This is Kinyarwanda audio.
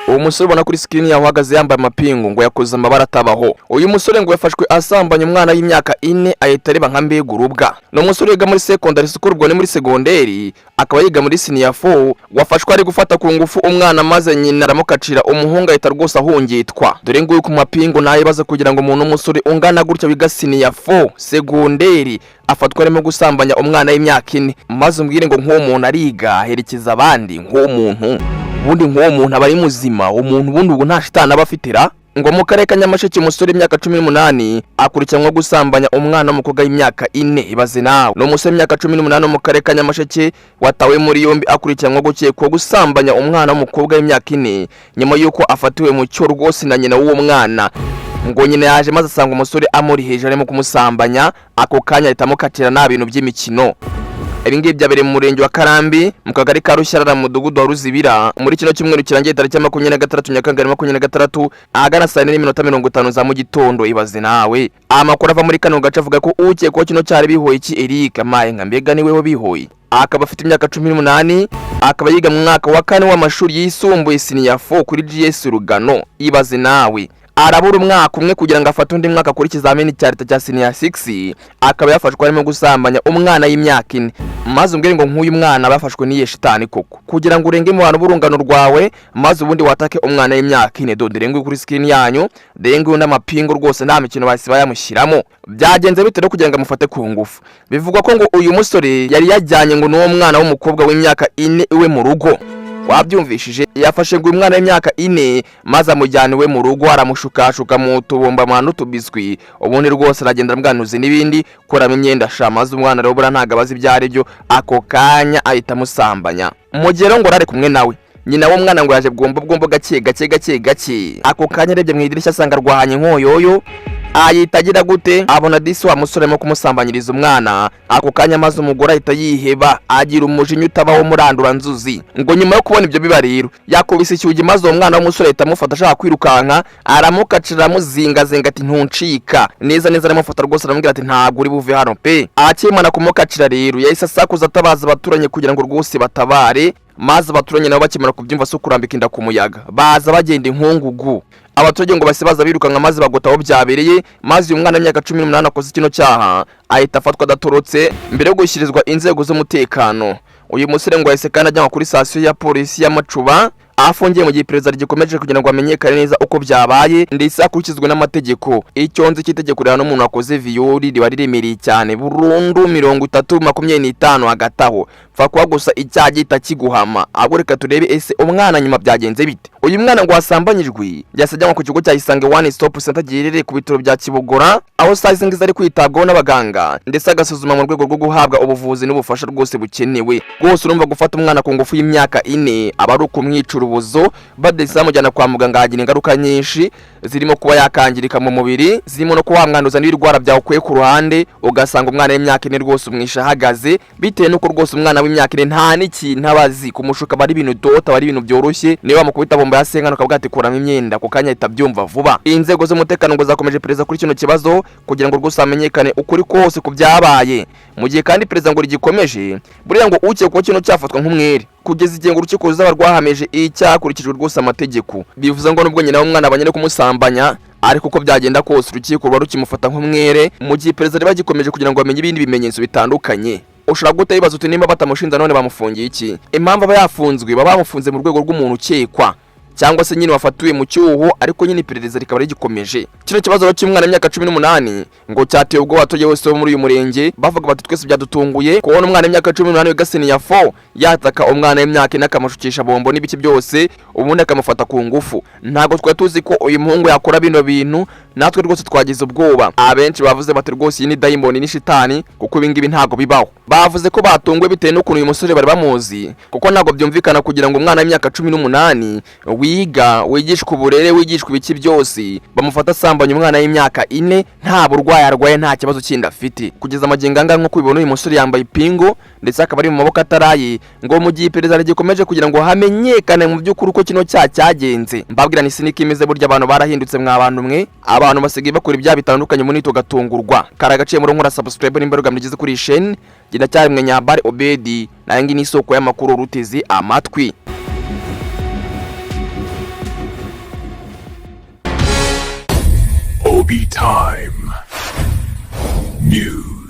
Uwo musore ubona kuri screen yaho uhagaze yambaye amapingu ngo yakoze amabara atabaho. Uyu musore ngo yafashwe asambanya umwana w'imyaka 4, ahita areba nka mbega urubwa. Ni umusore wiga muri secondary school, ubwo ni muri segonderi, akaba yiga muri senior 4, wafashwe ari gufata ku ngufu umwana, maze nyina aramukacira, umuhungu ahita rwose ahungitwa. Dore nguyu ku mapingu nayibaza kugira ngo umuntu w'umusore ungana gutya wiga senior 4 segonderi afatwa arimo gusambanya umwana w'imyaka 4, maze umbwire ngo nk'uwo muntu ariga aherekeza abandi, nk'uwo muntu ubundi, nk'uwo muntu aba ari muzima? Umuntu ubundi ubu nta shitani aba afite ra? Ngo mu karere ka Nyamasheke, umusore w'imyaka 18 akurikiranwa gusambanya umwana w'umukobwa w'imyaka 4. Ibaze nawe, ni umusore w'imyaka 18 wo mu karere ka Nyamasheke watawe muri yombi, akurikiranwa gukekwaho gusambanya umwana w'umukobwa w'imyaka 4, nyuma y'uko afatiwe mu cyo rwose na nyina w'uwo mwana. Ngo nyina yaje maze asanga umusore amuri hejuru arimo kumusambanya, ako kanya ahita amukatira, nta bintu by'imikino. Ibi ngibi byabereye mu murenge wa Karambi, mu kagari ka Rushyarara, mu mudugudu wa Ruzibira, muri kino cyumweru kirangiye, tariki ya 26 Nyakanga 2026, ahagana saa 4:50 za mu gitondo. Ibaze nawe, amakuru ava muri kano gace avuga ko ukekwaho kino cyari Bihoye iki Eric amaye nka mbega ni wewe Bihoye, akaba afite imyaka 18, akaba yiga mu mwaka wa kane w'amashuri yisumbuye, senior 4, kuri GS Rugano. Ibaze nawe, arabura umwaka umwe kugira ngo afate undi mwaka kuri ikizamini cya leta cya senior 6, akaba yafashwe arimo gusambanya umwana y'imyaka 4. Maze umbwire ngo nk'uyu mwana bafashwe n'iyi shitani koko, kugira ngo urenge mu bantu b'urungano rwawe, maze ubundi watake umwana w'imyaka 4? Dore nguyu kuri screen yanyu, dore nguyu n'amapingu rwose, nta mikino bahise bayamushyiramo. Byagenze bite rero kugira ngo amufate ku ngufu? Bivugwa ko ngo uyu musore yari yajyanye ngo n'uwo mwana w'umukobwa w'imyaka 4 iwe mu rugo. Wabyumvishije? Yafashe ngo uyu mwana w'imyaka 4 maze amujyana iwe mu rugo, aramushukashuka mu tubumba, amuha n'utubiswi, ubundi rwose aragenda aramwanuza n'ibindi, kuramo imyenda sha, maze umwana rero buriya ntabwo abazi ibyo ari byo, ako kanya ahita amusambanya. Mu gihe rero ngo ari kumwe nawe, nyina w'umwana ngo yaje bwombo bwombo, gake gake gake gake. Ako kanya arebye mu idirishya asanga rwahanye inkoyoyo, ayita agira gute, abona disi wa musore arimo kumusambanyiriza umwana ako kanya, maze umugore ahita yiheba, agira umujinya utabaho muranduranzuzi. Ngo nyuma yo kubona ibyo biba rero, yakubise icyugi, maze uwo mwana w'umusore ahita amufata ashaka kwirukanka, aramukacira, aramuzingazinga, ati "Ntuncika neza neza." Aramufata rwose, aramubwira ati "Ntabwo uri buve hano pe." Akimana kumukacira rero, yahise asakuza, atabaza abaturanyi kugira ngo rwose batabare, maze abaturanyi nabo bakimara kubyumva si ukurambika inda ku muyaga, baza bagenda inkungugu. Abaturage ngo bahise baza birukanka, maze bagota aho byabereye, maze uyu mwana w'imyaka 18 akoze kino cyaha ahita afatwa adatorotse mbere yo gushyikirizwa inzego z'umutekano. Uyu musore ngo yahise kandi ajyanwa kuri sitasiyo ya polisi ya Macuba, aho afungiye mu gihe iperereza rigikomeje kugira ngo hamenyekane neza uko byabaye, ndetse hakurikizwe n'amategeko. Icyo nzi cy'itegeko rihana umuntu wakoze viol riba riremereye cyane, burundu, 30, 25, hagati aho, pfa kuba gusa icyaha gihita kiguhama. Ahubwo reka turebe, ese umwana nyuma byagenze bite? Uyu mwana ngo wasambanyijwe yahise ajyanwa ku kigo cya Isange One Stop Center giherereye ku bitaro bya Kibogora, aho saa izi ngizi ari kwitabwaho n'abaganga, ndetse agasuzuma mu rwego rwo guhabwa ubuvuzi n'ubufasha rwose bukenewe. Rwose urumva, gufata umwana ku ngufu y'imyaka 4 aba ari ukumwica urubozo. Badahise bamujyana kwa muganga, hagira ingaruka nyinshi zirimo kuba yakangirika mu mubiri, zirimo no kuba wamwanduza n'ibirwara byawukuye ku ruhande, ugasanga umwana w'imyaka 4 rwose umwisha ahagaze, bitewe n'uko rwose umwana w'imyaka 4 nta n'ikintu aba azi. Kumushuka aba ari ibintu dota, aba ari ibintu byoroshye. Niyo wamukubita bombo ya senkano ukavuga ati "Kuramo imyenda", ako kanya ahita abyumva vuba. Inzego z'umutekano ngo zakomeje iperereza kuri kino kibazo kugira ngo rwose hamenyekane ukuri kose ku byabaye. Mu gihe kandi iperereza ngo rigikomeje, buriya ngo ukekwaho kino cyafatwa nk'umwere kugeza igihe ngo urukiko ruzaba rwahamije icyaha hakurikijwe rwose amategeko. Bivuze ngo nubwo nyina w'umwana abanye no kumusambanya, ariko uko byagenda kose urukiko ruba rukimufata nk'umwere mu gihe iperereza riba gikomeje kugira ngo bamenye ibindi bimenyetso bitandukanye. Ushobora guhita wibaza uti "Nimba batamushinja, none bamufungiye iki?" Impamvu aba yafunzwe, baba bamufunze mu rwego rw'umuntu ukekwa cyangwa se nyine wafatiwe mu cyuho, ariko nyine iperereza rikaba rigikomeje. Kino kibazo cy'umwana w'imyaka 18 ngo cyateye ubwoba abaturage bose bo muri uyu murenge, bavuga bati "Twese byadutunguye kubona umwana w'imyaka 18 wiga senior 4 yataka umwana w'imyaka 4, akamushukisha bombo n'ibiki byose, ubundi akamufata ku ngufu. Ntabwo twari tuzi ko uyu muhungu yakora bino bintu, natwe rwose twagize ubwoba." Abenshi bavuze bati "Rwose iyi ni dayimoni, ni shitani, kuko ibi ngibi ntabwo bibaho." Bavuze ko batunguwe bitewe n'ukuntu uyu musore bari bamuzi, kuko ntabwo byumvikana kugira ngo umwana w'imyaka 18 wiga, wigishwa uburere, wigishwa ibiki byose, bamufata asambanya umwana w'imyaka 4, nta burwayi arwaye, nta kibazo kindi afite. Kugeza amagingo angana, nk'uko ubibona, uyu musore yambaye ipingu ndetse akaba ari mu maboko ataraye, ngo mu gihe iperereza rigikomeje kugira ngo hamenyekane mu by'ukuri uko kino cyaha cyagenze. Mbabwira ni siniko imeze, burya abantu barahindutse mwa bantu mwe, abantu basigaye bakora ibyaha bitandukanye muri tugatungurwa. Kari agaciye muri nkora subscribe nimba rugamije kuri iyi chaîne. Genda cyari Nyambare Obedi, nayo ngi ni isoko y'amakuru rutezi amatwi. Obi Time News.